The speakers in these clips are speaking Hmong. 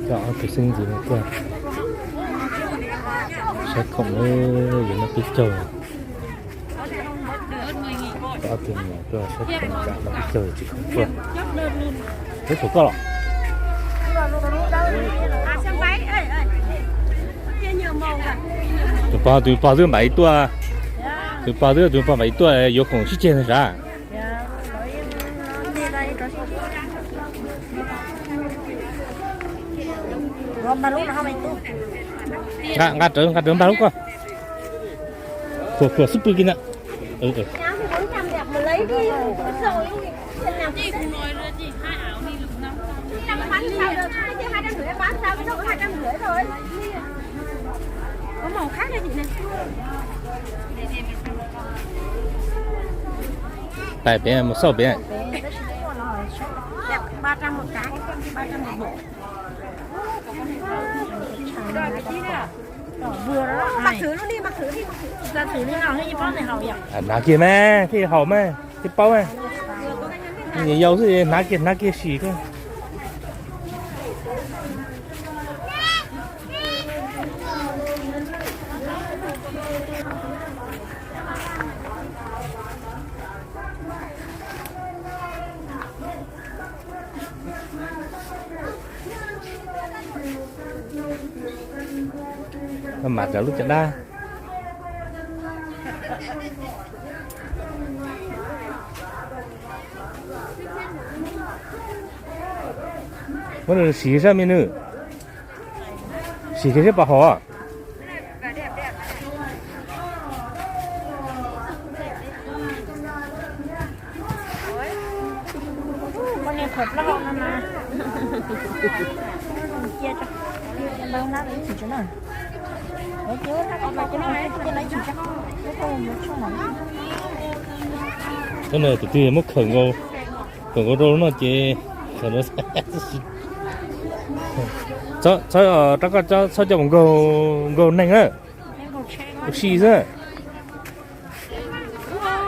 Ob tug xeeb ntxwv no tuaj saib khoom, yuav noj peb caug. Ob tug me nyuam tuaj saib khoom, noj peb caug tsis khoom tuaj. Peb thaum koj los. Tus pog, tus pog twb npam ib tuaj, tus pog twb, tus pog npam ib tuaj yuav khoom sib ceg ntag sav. Nqa, nqa rawv, nqa rawv npaj lub koj. Khuam, khuam xub pwg kiag ntag. Tais pem mus xauj pem. Hnav kiag mas thiaj haum mas thiaj paub mas. Niam yau xwb hnav kiag hnav kiag sim koj. Mam raws lub caj dab. Muab nws siv saib me nws. Siv kiag seb puas haum. Tus twg muab khawm nkaus, khawm nkaus rau no ces khawm no. Txhob, txhob, rov qab txhob coj mus nkaug, nkaug neeg na. Ua si xwb.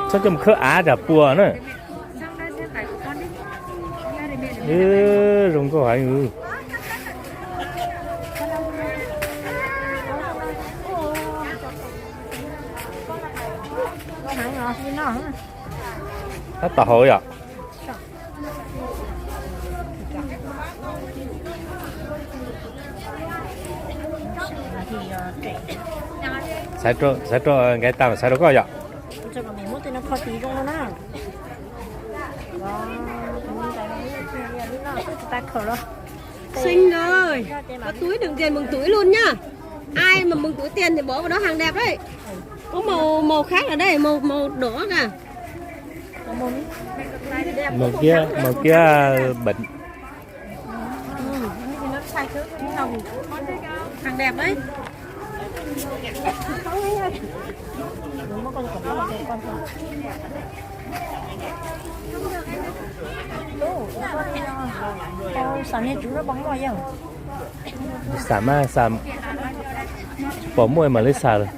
Txhob coj mus khawb av tsam puas na. Zoo nkauj heev. Tab tom haus yom. Xaiv rau nkais tas xaiv rau koj yom. Xeeb ơi, có túi đựng tiền mừng tuổi luôn nha. Ai mà mừng tuổi tiền thì bỏ vào đó hàng đẹp đấy. Có màu, màu khác ở đây, màu, màu đỏ kìa. Màu kia, màu kia bẩn. Hàng đẹp đấy. Xav niag tswv lub pov muaj yog. Xav mas xav, pom muaj mam li xav lawm.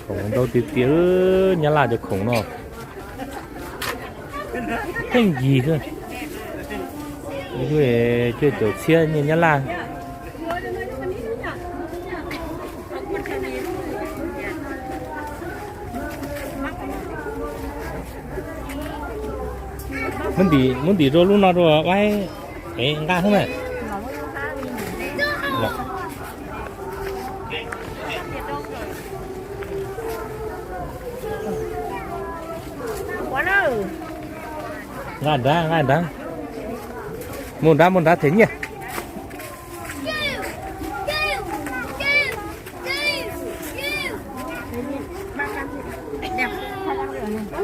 Khoom ntau tiag tiag, Nyab Laj cov khoom no pheej yig xwb. Cuaj caum txhiab nyiaj Nyab Laj. Muab ntim rau lub no rau ua es nqa xwb na. Nqa nrad, nqa nrad. Mus nrad, mus nrad them nyiaj.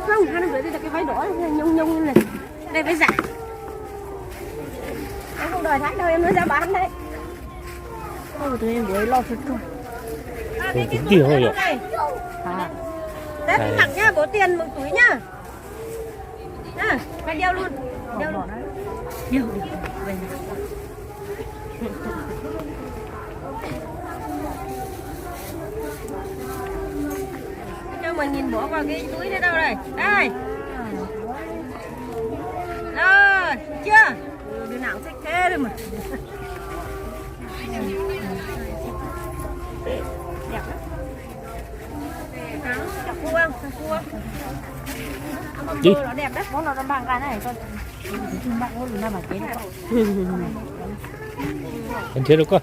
Không, hai năm rưỡi thì là cái váy đỏ này, nhung nhung này. Đây váy dài. Em không đòi Thái đâu, em nói giá bán đấy. Ôi, tụi em gửi lo sụt sụt. Ôi, tính tiền thôi nhỉ? Hả? Đấy, phải mặc nhá, bố tiền mừng tuổi nhá. À, phải đeo luôn. Đeo luôn. Đeo đi. Cho mười nghìn bỏ vào cái túi nữa đâu đây. Đây. Rồi, chưa? Nrhiav rau koj.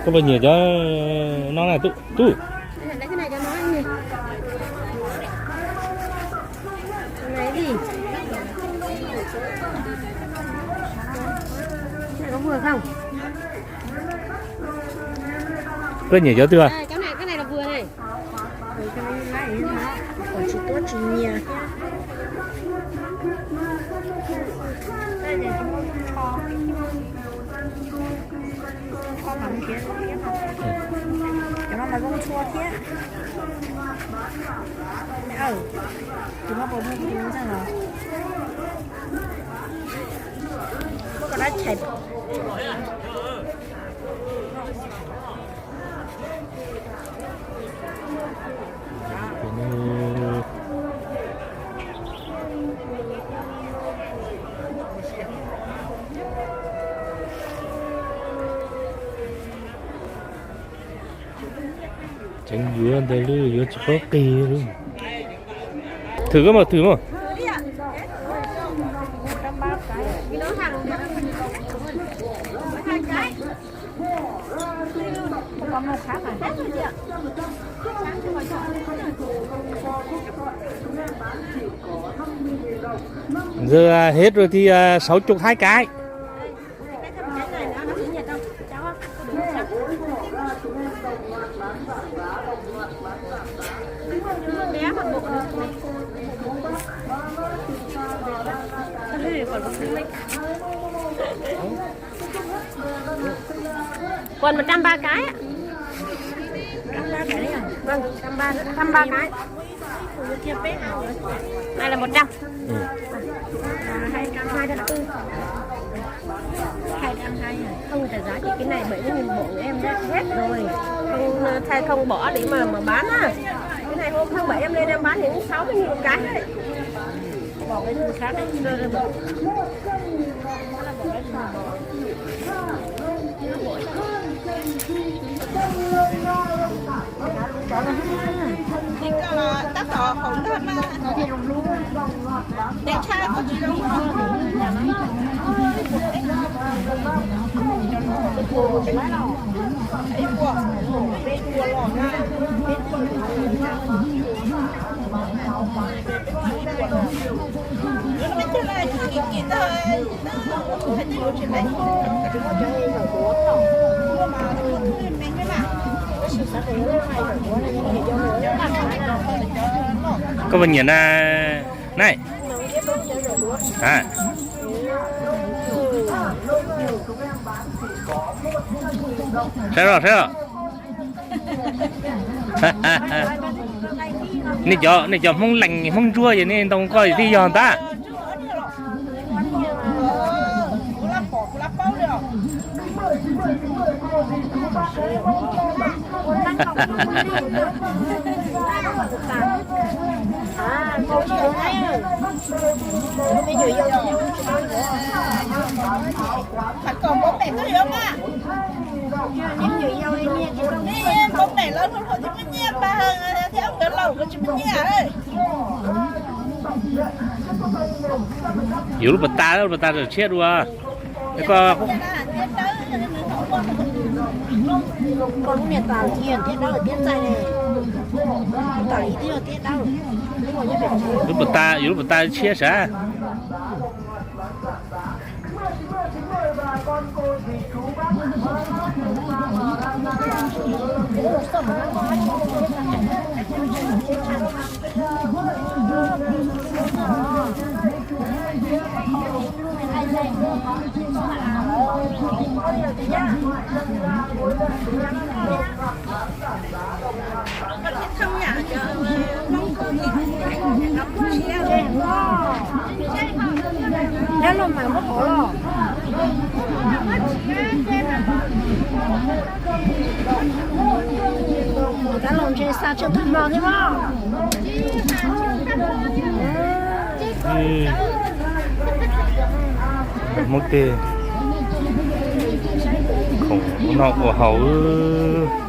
Koj puas nyiam cov no na tub? Koj nyiam cov twg? Tsis tuab tsis nyias thiab. Cov no mas zoo tshua thiab. Tus no puas muaj tus ntxawg los? Muab koj dab chais. Tseev yuav ntawd lub yuav tsis paub qig li. Thwm koj mas, thwm mas. Giờ hết rồi thì à, sáu chục hai cái. Còn một trăm ba cái ạ. Vâng, trăm ba, trăm ba cái. Này là một trăm. Ừ. Hai trăm, hai trăm tư. Hai trăm hai à? Không, trả giá thì cái này bảy mươi nghìn bộ em đã hết rồi. Không, thay không bỏ đi mà mà bán á. Cái này hôm không phải em lên em bán thì cũng sáu mươi nghìn một cái đấy. Bỏ cái gì khác đấy. Koj puas nyiam na? Nai. A, saib os, saib os. Nej cov, nej cov Hmoob Lees Hmoob Ntsuab es nej ntoo koj thiaj yog ntag. Yus lub pas tas, lub pas tas tshiab dua. Koj, lub pas tas, yus lub pas tas tshiab sav. Dab laug mas muab qhov los. Dab laug ntshe xa tsawg tug hmo thiab mas. Muab tej khoom noj ua haus.